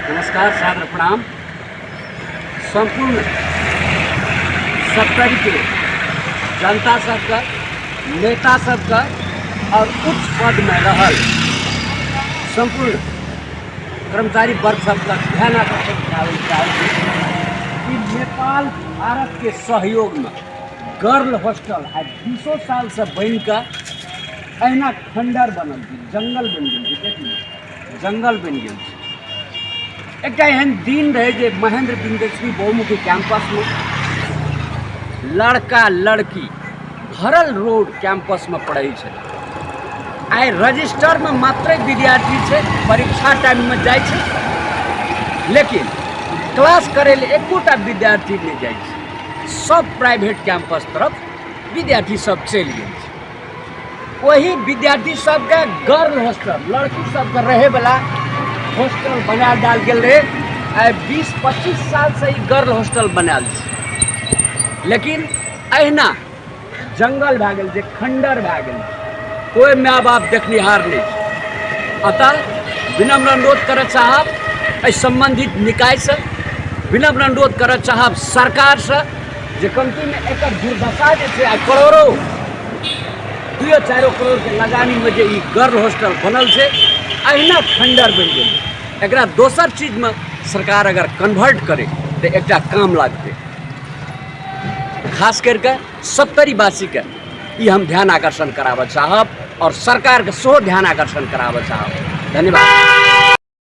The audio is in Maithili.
नमस्कार, सादर प्रणाम। सम्पूर्ण सप्तरीके जनता सबके, नेता सबके और उच्च पदमे रहल सम्पूर्ण कर्मचारी वर्ग सबके ध्यान आकर्षण कराबै चाहै छी कि नेपाल भारतके सहयोगमे गर्ल हॉस्टल आइ 20 सालसँ बनिकऽ अहिना खण्डर बनल छै, जङ्गल बनि गेल छै। देख लियौ, जङ्गल बनि गेल छै। एकटा एहन दिन रहै जे महेंद्र बिंदेश्वरी बहुमुखी कैंपसमे लड़का लड़की भरल रोड कैंपसमे पढ़ै छलै। आइ रजिस्टरमे मात्रे विद्यार्थी छै, परीक्षा टाइममे जाइ छै, लेकिन क्लास करै लए एकोटा विद्यार्थी नहि जाइ छै। सब प्राइवेट कैंपस तरफ विद्यार्थी सब चलि गेल छै। ओही विद्यार्थी सबके गर्ल हॉस्टल, लड़की सबके रहैवला हॉस्टल बना डाल गेल रहै। आइ 20-25 सालसँ ई गर्ल हॉस्टल बनायल छै, लेकिन अहिना जंगल भए गेल छै, खंडर भए गेल छै, कोइ माय बाप देखनिहार नहि छै। अतः विनम्र अनुरोध करऽ चाहब एहि सम्बन्धित निकायसँ, विनम्र अनुरोध करऽ चाहब सरकारसँ जे कमतीमे एकर दुर्दशा जे छै, आइ करोड़ो 2-4 करोड़के लगानीमे जे ई गर्ल हॉस्टल बनल छै, अहिना खंडर बनि गेलै। एकरा दोसर चीजमे सरकार अगर कन्वर्ट करे तऽ एकटा काम लागतै। खास करिके सप्तरीवासीके ई हम ध्यान आकर्षण कराबऽ चाहब और सरकारके सेहो ध्यान आकर्षण कराबऽ चाहब। धन्यवाद।